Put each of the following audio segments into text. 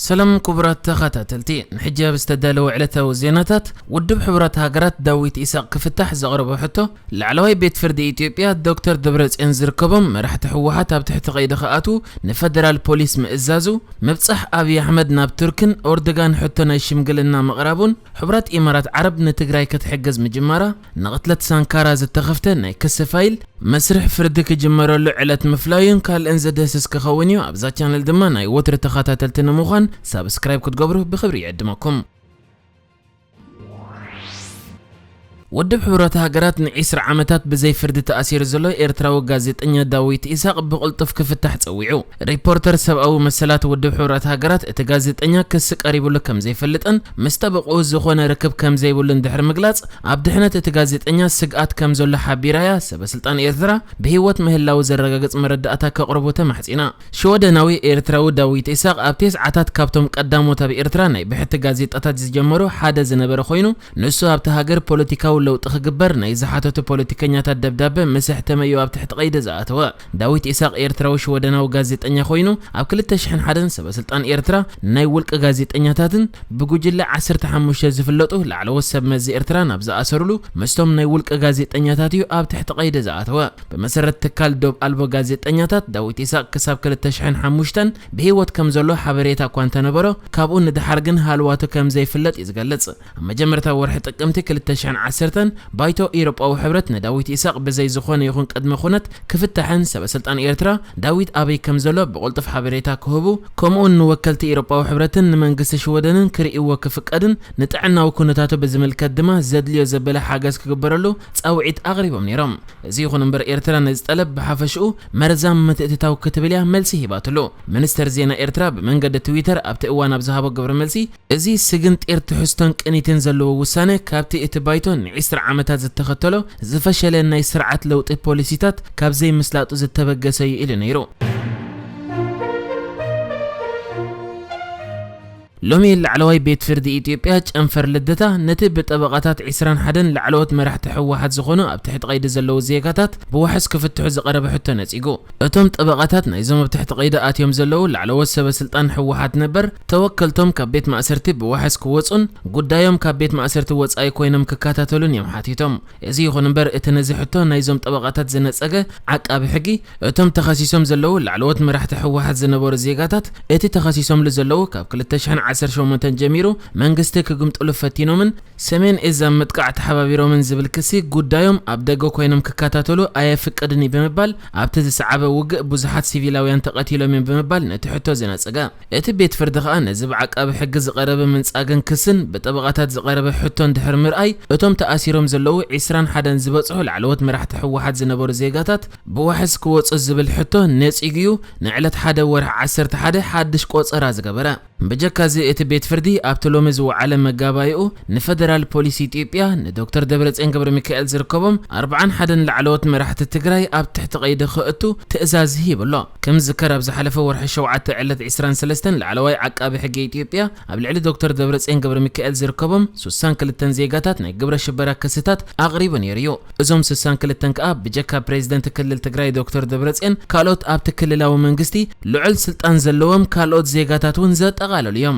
ሰላም ክቡራት ተኸታተልቲ፣ ንሕጂ ኣብ ዝተዳለወ ዕለታዊ ዜናታት፣ ውድብ ሕቡራት ሃገራት ዳዊት ኢሳቕ ክፍታሕ ዘቕረቦ ሕቶ፣ ላዕለዋይ ቤት ፍርዲ ኢትዮጵያ ዶክተር ደብረጽዮን ዝርከቦም መራሕቲ ህወሓት ኣብ ትሕቲ ቀይዲ ክኣትዉ ንፈደራል ፖሊስ ምእዛዙ፣ ምብጻሕ ኣብይ ኣሕመድ ናብ ቱርክን ኦርዶጋን ሕቶ ናይ ሽምግልና ምቕራቡን፣ ሕቡራት ኢማራት ዓረብ ንትግራይ ክትሕግዝ ምጅማራ፣ ንቕትለት ሳንካራ ዝተኸፍተ ናይ ክሲ ፋይል፣ መስርሕ ፍርዲ ክጅመረሉ ዕለት ምፍላዩን ካልእን ዘድህስስ ክኸውን እዩ። ኣብዛ ቻነል ድማ ናይ ወትሪ ተኸታተልቲ ንምዃን ሳብስክራይብ ክትገብሩ ብኽብሪ ይዕድመኩም። ውድብ ሕቡራት ሃገራት ንዒስራ ዓመታት ብዘይ ፍርዲ ተኣሲሩ ዘሎ ኤርትራዊ ጋዜጠኛ ዳዊት ኢሳቕ ብቕልጡፍ ክፍታሕ ጸዊዑ። ሪፖርተር ሰብኣዊ መሰላት ውድብ ሕቡራት ሃገራት እቲ ጋዜጠኛ ክሲ ቀሪቡሉ ከም ዘይፈልጥን ምስ ጠበቕኡ ዝኾነ ርክብ ከም ዘይብሉን ድሕሪ ምግላጽ፣ ኣብ ድሕነት እቲ ጋዜጠኛ ስግኣት ከም ዘሎ ሓቢራ'ያ። ሰበ ስልጣን ኤርትራ ብህይወት ምህላዉ ዘረጋግጽ መረዳእታ ከቕርቡ ተማሕጺና። ሽወደናዊ ኤርትራዊ ዳዊት ኢሳቕ ኣብ ተስዓታት ካብቶም ቀዳሞት ኣብ ኤርትራ ናይ ብሕቲ ጋዜጣታት ዝጀመሩ ሓደ ዝነበረ ኮይኑ፣ ንሱ ኣብቲ ሃገር ፖለቲካዊ ለውጢ ክግበር ናይ ዝሓተቱ ፖለቲከኛታት ደብዳበ ምስ ኣሕተመ እዩ ኣብ ትሕቲ ቀይዲ ዝኣተወ። ዳዊት ኢሳቕ ኤርትራዊ ሽወደናዊ ጋዜጠኛ ኮይኑ፣ ኣብ ክልተ ሽሕን ሓደን ሰበ ስልጣን ኤርትራ ናይ ውልቂ ጋዜጠኛታትን ብጉጅለ ዓሰርተ ሓሙሽተ ዝፍለጡ ላዕለዎት ሰብ መዚ ኤርትራ ናብ ዝኣሰሩሉ ምስቶም ናይ ውልቂ ጋዜጠኛታት እዩ ኣብ ትሕቲ ቀይዲ ዝኣተወ። ብመሰረት ትካል ዶብ ኣልቦ ጋዜጠኛታት፣ ዳዊት ኢሳቕ ክሳብ ክልተ ሽሕን ሓሙሽተን ብህይወት ከም ዘሎ ሓበሬታ እኳ እንተነበሮ፣ ካብኡ ንደሓር ግን ሃልዋቱ ከም ዘይፍለጥ እዩ ዝገልጽ። ኣብ መጀመርታ ወርሒ ጥቅምቲ ክልተ ሽሕን ዓሰርተን ባይቶ ኤውሮጳዊ ሕብረት ንዳዊት ኢሳቕ ብዘይ ዝኾነ ይኹን ቅድመ ኩነት ክፍታሕን ሰበ ስልጣን ኤርትራ ዳዊት ኣበይ ከም ዘሎ ብቕልጡፍ ሓበሬታ ክህቡ፣ ከምኡውን ንወከልቲ ኤውሮጳዊ ሕብረትን ንመንግስቲ ሽወደንን ክርእይዎ ክፍቀድን ንጥዕናዊ ኩነታቱ ብዝምልከት ድማ ዘድልዮ ዘበለ ሓገዝ ክግበረሉ ጻውዒት ኣቕሪቦም ነይሮም። እዚ ይኹን እምበር ኤርትራ ነዚ ጠለብ ብሓፈሽኡ መርዛም ምትእትታው ክትብል እያ መልሲ ሂባትሉ። ሚኒስተር ዜና ኤርትራ ብመንገዲ ትዊተር ኣብቲ እዋን ኣብ ዝሃቦ ግብረ መልሲ፣ እዚ ስግንጢር ትሕዝቶን ቅኒትን ዘለዎ ውሳነ ካብቲ እቲ ባይቶ ንዒስራ ዓመታት ዝተኸተሎ ዝፈሸለ ናይ ስርዓት ለውጢ ፖሊሲታት ካብ ዘይምስላጡ ዝተበገሰ እዩ ኢሉ ነይሩ። ሎሚ ላዕለዋይ ቤት ፍርዲ ኢትዮጵያ ጨንፈር ልደታ ነቲ ብጠበቓታት ዒስራን ሓደን ላዕለዎት መራሕቲ ህወሓት ዝኾኑ ኣብ ትሕቲ ቀይዲ ዘለዉ ዜጋታት ብዋሕስ ክፍትሑ ዝቐረበ ሕቶ ነጺጉ። እቶም ጠበቓታት ናይዞም ኣብ ትሕቲ ቀይዲ ኣትዮም ዘለዉ ላዕለዎት ሰበ ስልጣን ህወሓት ነበር ተወከልቶም ካብ ቤት ማእሰርቲ ብዋሕስ ክወጹን ጉዳዮም ካብ ቤት ማእሰርቲ ወጻኢ ኮይኖም ክከታተሉን እዮም ሓቲቶም። እዚ ይኹን እምበር እቲ ነዚ ሕቶ ናይዞም ጠበቓታት ዝነጸገ ዓቃቢ ሕጊ፣ እቶም ተኸሲሶም ዘለዉ ላዕለዎት መራሕቲ ህወሓት ዝነበሩ ዜጋታት እቲ ተኸሲሶምሉ ዘለዉ ካብ ክልተ ሽሕን ዓሰርተ ሸሞንተን ጀሚሩ መንግስቲ ክግምጥሉ ፈቲኖምን ሰሜን እዝ ኣብ ምጥቃዕ ተሓባቢሮምን ዝብል ክሲ ጉዳዮም ኣብ ደገ ኮይኖም ክከታተሉ ኣየፍቅድን እዩ ብምባል ኣብቲ ዝሰዓበ ውግእ ብዙሓት ሲቪላውያን ተቐቲሎም እዮም ብምባል ነቲ ሕቶ ዝነጸገ። እቲ ቤት ፍርዲ ከኣ ነዚ ብዓቃቢ ሕጊ ዝቐረበ ምንጻግን ክስን ብጠበቓታት ዝቐረበ ሕቶን ድሕሪ ምርኣይ እቶም ተኣሲሮም ዘለዉ ዒስራን ሓደን ዝበጽሑ ላዕለዎት መራሕቲ ህወሓት ዝነበሩ ዜጋታት ብዋሕስ ክወጹ ዝብል ሕቶ ነጺጉ እዩ ንዕለት ሓደ ወርሒ ዓሰርተ ሓደ ሓድሽ ቆጸራ ዝገበረ። ብጀካ እዚ እቲ ቤት ፍርዲ ኣብቲ ሎሚ ዝወዓለ መጋባይኡ ንፈደራል ፖሊስ ኢትዮጵያ ንዶክተር ደብረጽዮን ገብረ ሚካኤል ዝርከቦም ኣርብዓን ሓደን ላዕለዎት መራሕቲ ትግራይ ኣብ ትሕቲ ቀይዲ ክእቱ ትእዛዝ ሂቡ ኣሎ። ከም ዝዝከር ኣብ ዝሓለፈ ወርሒ ሸውዓተ ዕለት ዒስራን ሰለስተን ላዕለዋይ ዓቃቢ ሕጊ ኢትዮጵያ ኣብ ልዕሊ ዶክተር ደብረጽዮን ገብረ ሚካኤል ዝርከቦም ስሳን ክልተን ዜጋታት ናይ ግብረ ሽበራ ክስታት ኣቕሪቡ ነይሩ እዩ። እዞም ስሳን ክልተን ከኣ ብጀካ ፕሬዚደንት ክልል ትግራይ ዶክተር ደብረጽዮን ካልኦት ኣብቲ ክልላዊ መንግስቲ ልዑል ስልጣን ዘለዎም ካልኦት ዜጋታት እውን ዘጠቓለሉ እዮም።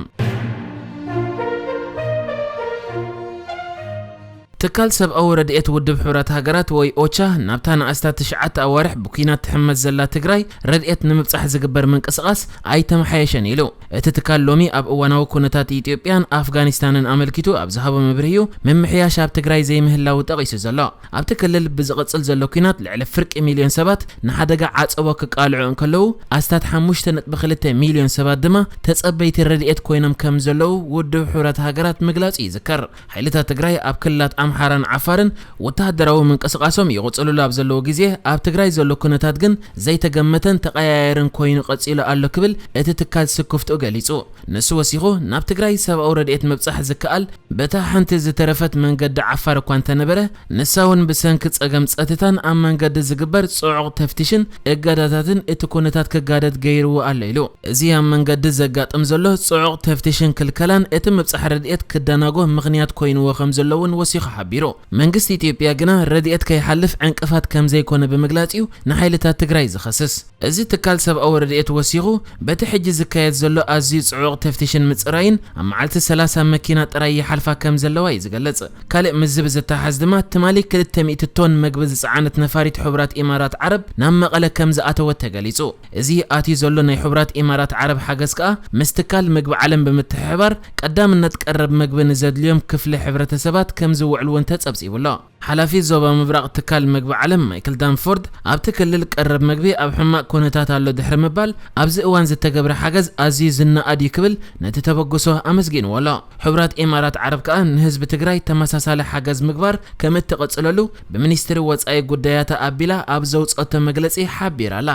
ትካል ሰብኣዊ ረድኤት ውድብ ሕቡራት ሃገራት ወይ ኦቻ ናብታ ንኣስታት ትሽዓተ ኣዋርሕ ብኲናት ትሕመስ ዘላ ትግራይ ረድኤት ንምብጻሕ ዝግበር ምንቅስቓስ ኣይተመሓየሸን ኢሉ። እቲ ትካል ሎሚ ኣብ እዋናዊ ኩነታት ኢትዮጵያን ኣፍጋኒስታንን ኣመልኪቱ ኣብ ዝሃቦ መብርሂኡ ምምሕያሽ ኣብ ትግራይ ዘይምህላዉ ጠቒሱ ዘሎ። ኣብቲ ክልል ብዝቕጽል ዘሎ ኲናት ልዕሊ ፍርቂ ሚልዮን ሰባት ንሓደጋ ዓጸቦ ክቃልዑ እንከለዉ ኣስታት ሓሙሽተ ነጥቢ ክልተ ሚልዮን ሰባት ድማ ተጸበይቲ ረድኤት ኮይኖም ከም ዘለዉ ውድብ ሕቡራት ሃገራት ምግላጹ ይዝከር። ሓይልታት ትግራይ ኣብ ክልላት ኣምሓራን ዓፋርን ወተሃደራዊ ምንቅስቓሶም ይቕጽሉሉ ኣብ ዘለዉ ግዜ፣ ኣብ ትግራይ ዘሎ ኩነታት ግን ዘይተገመተን ተቐያየርን ኮይኑ ቀጺሉ ኣሎ ክብል እቲ ትካል ስክፍትኡ ገሊጹ። ንሱ ወሲኹ፣ ናብ ትግራይ ሰብኣዊ ረድኤት ምብጻሕ ዝከኣል በታ ሓንቲ ዝተረፈት መንገዲ ዓፋር እኳ እንተነበረ፣ ንሳ እውን ብሰንኪ ጸገም ጸጥታን ኣብ መንገዲ ዝግበር ጽዑቕ ተፍትሽን እገዳታትን እቲ ኩነታት ክጋደድ ገይርዎ ኣሎ ኢሉ። እዚ ኣብ መንገዲ ዘጋጥም ዘሎ ጽዑቕ ተፍትሽን ክልከላን እቲ ምብጻሕ ረድኤት ክደናጎ ምኽንያት ኮይንዎ ከም ዘሎ እውን ወሲኹ ቢሮ። መንግስቲ ኢትዮጵያ ግና ረድኤት ከይሓልፍ ዕንቅፋት ከም ዘይኮነ ብምግላጽ እዩ ንሓይልታት ትግራይ ዝኸስስ። እዚ ትካል ሰብኣዊ ረድኤት ወሲኹ፣ በቲ ሕጂ ዝካየድ ዘሎ ኣዝዩ ጽዑቕ ተፍትሽን ምጽራይን ኣብ መዓልቲ ሰላሳ መኪና ጥራይ ይሓልፋ ከም ዘለዋ እዩ ዝገልጽ። ካልእ ምስዚ ብዝተሓዝ ድማ ትማሊ ክልተ ሚእቲ ቶን መግቢ ዝጸዓነት ነፋሪት ሕቡራት ኢማራት ዓረብ ናብ መቐለ ከም ዝኣተወት ተገሊጹ። እዚ ኣትዩ ዘሎ ናይ ሕቡራት ኢማራት ዓረብ ሓገዝ ከኣ ምስ ትካል ምግቢ ዓለም ብምትሕብባር ቀዳምነት ቀረብ ምግቢ ንዘድልዮም ክፍሊ ሕብረተሰባት ከም ዝውዕል እውን ተጸብጺቡ ኣሎ። ሓላፊ ዞባ ምብራቕ ትካል ምግቢ ዓለም ማይክል ዳንፎርድ ኣብቲ ክልል ቀረብ ምግቢ ኣብ ሕማቕ ኩነታት ኣሎ ድሕሪ ምባል ኣብዚ እዋን ዝተገብረ ሓገዝ ኣዝዩ ዝነኣድ እዩ ክብል ነቲ ተበግሶ ኣመስጊንዎ ኣሎ። ሕቡራት ኢማራት ዓረብ ከኣ ንህዝቢ ትግራይ ተመሳሳሊ ሓገዝ ምግባር ከም እትቕጽለሉ ብሚኒስትሪ ወጻኢ ጉዳያታ ኣቢላ ኣብ ዘውጸቶ መግለጺ ሓቢራ ኣላ።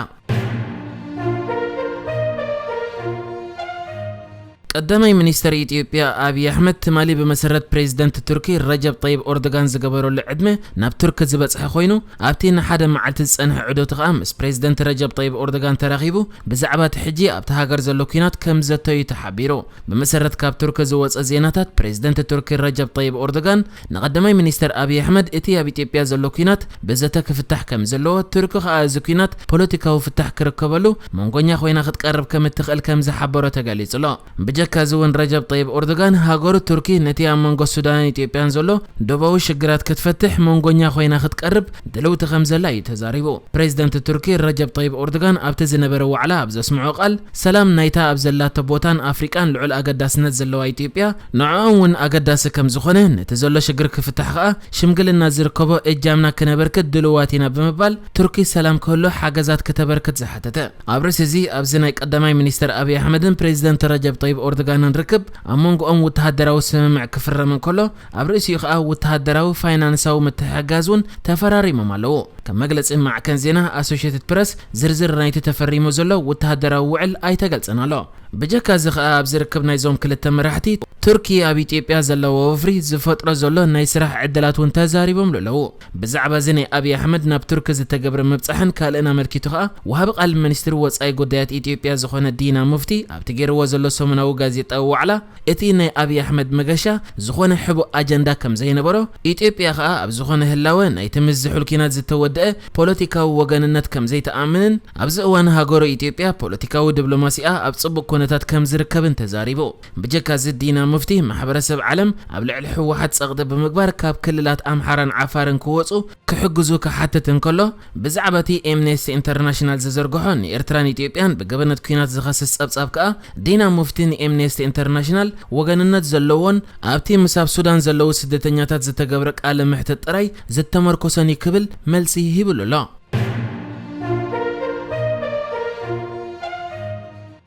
ቀዳማይ ሚኒስተር ኢትዮጵያ ኣብይ ኣሕመድ ትማሊ ብመሰረት ፕሬዚደንት ቱርኪ ረጀብ ጠይብ ኦርዶጋን ዝገበረሉ ዕድመ ናብ ቱርኪ ዝበጽሐ ኮይኑ ኣብቲ ንሓደ መዓልቲ ዝጸንሐ ዑደቱ ከኣ ምስ ፕሬዚደንት ረጀብ ጠይብ ኦርዶጋን ተራኺቡ ብዛዕባ እቲ ሕጂ ኣብቲ ሃገር ዘሎ ኲናት ከም ዘተዩ ተሓቢሩ። ብመሰረት ካብ ቱርኪ ዝወጸ ዜናታት ፕሬዚደንት ቱርኪ ረጀብ ጠይብ ኦርዶጋን ንቐዳማይ ሚኒስተር ኣብይ ኣሕመድ እቲ ኣብ ኢትዮጵያ ዘሎ ኲናት ብዘተ ክፍታሕ ከም ዘለዎ ቱርኪ ከኣ እዚ ኲናት ፖለቲካዊ ፍታሕ ክርከበሉ መንጎኛ ኮይና ክትቀርብ ከም እትኽእል ከም ዝሓበሮ ተገሊጹ ኣሎ። ብጀካ እዚ እውን ረጀብ ጠይብ ኦርዶጋን ሃገሩ ቱርኪ ነቲ ኣብ መንጎ ሱዳንን ኢትዮጵያን ዘሎ ዶባዊ ሽግራት ክትፈትሕ መንጎኛ ኮይና ክትቀርብ ድልውቲ ከም ዘላ እዩ ተዛሪቡ። ፕሬዚደንት ቱርኪ ረጀብ ጠይብ ኦርዶጋን ኣብቲ ዝነበረ ዋዕላ ኣብ ዘስምዖ ቃል ሰላም ናይታ ኣብ ዘላቶ ቦታን ኣፍሪቃን ልዑል ኣገዳስነት ዘለዋ ኢትዮጵያ ንዕኦም እውን ኣገዳሲ ከም ዝኾነ ነቲ ዘሎ ሽግር ክፍታሕ ከኣ ሽምግልና ዝርከቦ እጃምና ክነበርክት ድልዋት ኢና ብምባል ቱርኪ ሰላም ክህሉ ሓገዛት ክተበርክት ዝሓተተ። ኣብ ርእሲ እዚ ኣብዚ ናይ ቀዳማይ ሚኒስተር ኣብይ ኣሕመድን ፕሬዚደንት ረጀብ ጠይብ ኦርዶጋንን ርክብ ኣብ መንጎኦም ወተሃደራዊ ስምምዕ ክፍረም እንከሎ ኣብ ርእሲኡ ከኣ ወተሃደራዊ ፋይናንሳዊ ምትሕግጋዝ እውን ተፈራሪሞም ኣለዉ። ከም መግለጺ ማዕከን ዜና ኣሶሽየትድ ፕረስ ዝርዝር ናይቲ ተፈሪሙ ዘሎ ወተሃደራዊ ውዕል ኣይተገልጸን ኣሎ። ብጀካ እዚ ከኣ ኣብዚ ርክብ ናይዞም ክልተ መራሕቲ ቱርኪ ኣብ ኢትዮጵያ ዘለዋ ወፍሪ ዝፈጥሮ ዘሎ ናይ ስራሕ ዕድላት እውን ተዛሪቦምሉ ኣለዉ። ብዛዕባ እዚ ናይ ኣብይ ኣሕመድ ናብ ቱርኪ ዝተገብረ ምብጻሕን ካልእን ኣመልኪቱ ከኣ ወሃቢ ቃል ሚኒስትሪ ወጻኢ ጉዳያት ኢትዮጵያ ዝኾነ ዲና ሙፍቲ ኣብቲ ገይርዎ ዘሎ ሰሙናዊ ጋዜጣዊ ዋዕላ እቲ ናይ ኣብይ ኣሕመድ መገሻ ዝኾነ ሕቡእ ኣጀንዳ ከም ዘይነበሮ ኢትዮጵያ ከኣ ኣብ ዝኾነ ህላወ ናይቲ ምስ ዝሑል ኲናት ዝተወደአ ፖለቲካዊ ወገንነት ከም ዘይትኣምንን ኣብዚ እዋን ሃገሩ ኢትዮጵያ ፖለቲካዊ ዲፕሎማሲኣ ኣብ ጽቡቕ ኩነታት ከም ዝርከብን ተዛሪቡ። ብጀካ እዚ ዲና ሙፍቲ ማሕበረሰብ ዓለም ኣብ ልዕሊ ህወሓት ጸቕጢ ብምግባር ካብ ክልላት ኣምሓራን ዓፋርን ክወጹ ክሕግዙ ክሓትት እንከሎ ብዛዕባ እቲ ኤምኔስቲ ኢንተርናሽናል ዝዘርግሖ ንኤርትራን ኢትዮጵያን ብገበናት ኲናት ዝኸስስ ጸብጻብ ከኣ ዲና ሙፍቲ ንኤምኔስቲ ኢንተርናሽናል ወገንነት ዘለዎን ኣብቲ ምስ ኣብ ሱዳን ዘለዉ ስደተኛታት ዝተገብረ ቃለ መሕትት ጥራይ ዝተመርኮሰን እዩ ክብል መልሲ ሂብሉ ኣሎ።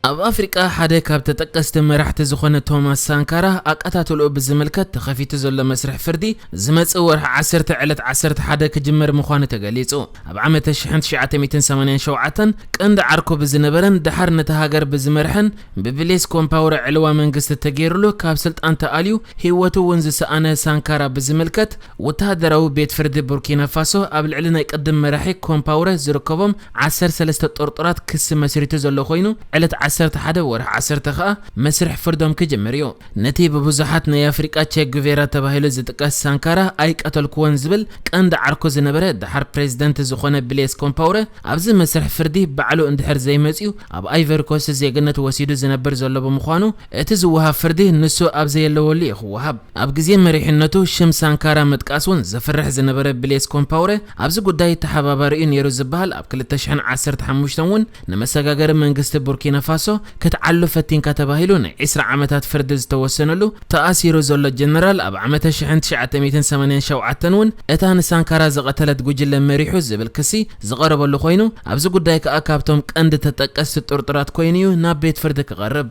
ኣብ ኣፍሪቃ ሓደ ካብ ተጠቀስቲ መራሕቲ ዝኾነ ቶማስ ሳንካራ ኣቀታትልኡ ብዝምልከት ተኸፊቱ ዘሎ መስርሕ ፍርዲ ዝመጽእ ወርሒ ዓሰርተ ዕለት ዓሰርተ ሓደ ክጅመር ምዃኑ ተገሊጹ። ኣብ ዓመተ ሽሕን ትሽዓተ ሚእትን ሰማንያን ሸውዓተን ቀንዲ ዓርኩ ብዝነበረን ድሓር ነታ ሃገር ብዝመርሐን ብብሌስ ኮምፓውረ ዕልዋ መንግስቲ ተገይሩሉ ካብ ስልጣን ተኣልዩ ህይወቱ እውን ዝሰኣነ ሳንካራ ብዝምልከት ወተሃደራዊ ቤት ፍርዲ ቡርኪና ፋሶ ኣብ ልዕሊ ናይ ቅድም መራሒ ኮምፓውረ ዝርከቦም ዓሰርተ ሰለስተ ጥርጡራት ክሲ መስሪቱ ዘሎ ኮይኑ ዕለት ዓሰርተ ሓደ ወርሒ ዓሰርተ ከኣ መስርሕ ፍርዶም ክጅምር እዩ። ነቲ ብብዙሓት ናይ ኣፍሪቃ ቼ ጉቬራ ተባሂሉ ዝጥቀስ ሳንካራ ኣይቀተልኩዎን ዝብል ቀንዲ ዓርኩ ዝነበረ ድሓር ፕሬዚደንት ዝኾነ ብሌስ ኮምፓውረ ኣብዚ መስርሕ ፍርዲ ባዕሉ እንድሕር ዘይመጽዩ ኣብ ኣይቨሪኮስት ዜግነት ወሲዱ ዝነብር ዘሎ ብምዃኑ እቲ ዝወሃብ ፍርዲ ንሱ ኣብ ዘየለወሉ እዩ ክወሃብ። ኣብ ግዜ መሪሕነቱ ሽም ሳንካራ ምጥቃስ እውን ዘፍርሕ ዝነበረ ብሌስ ኮምፓውረ ኣብዚ ጉዳይ ተሓባባሪኡ ነይሩ ዝበሃል ኣብ ክልተ ሽሕን ዓሰርተ ሓሙሽተን እውን ንመሰጋገሪ መንግስቲ ቡርኪና ፋሶ ክትዓሉ ፈቲንካ ተባሂሉ ናይ ዕስራ ዓመታት ፍርዲ ዝተወሰነሉ ተኣሲሩ ዘሎ ጀነራል ኣብ ዓመተ ሽሕን ትሽዓተ ሚእትን ሰማንያን ሸውዓተን እውን እታ ንሳንካራ ዝቐተለት ጉጅለ መሪሑ ዝብል ክሲ ዝቐረበሉ ኮይኑ ኣብዚ ጉዳይ ከኣ ካብቶም ቀንዲ ተጠቀስቲ ጥርጡራት ኮይኑ እዩ ናብ ቤት ፍርዲ ክቐርብ።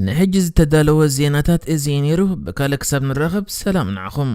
ንሕጂ ዝተዳለወ ዜናታት እዚ እዩ ነይሩ። ብካልእ ክሳብ ንራኸብ ሰላም ንዓኹም።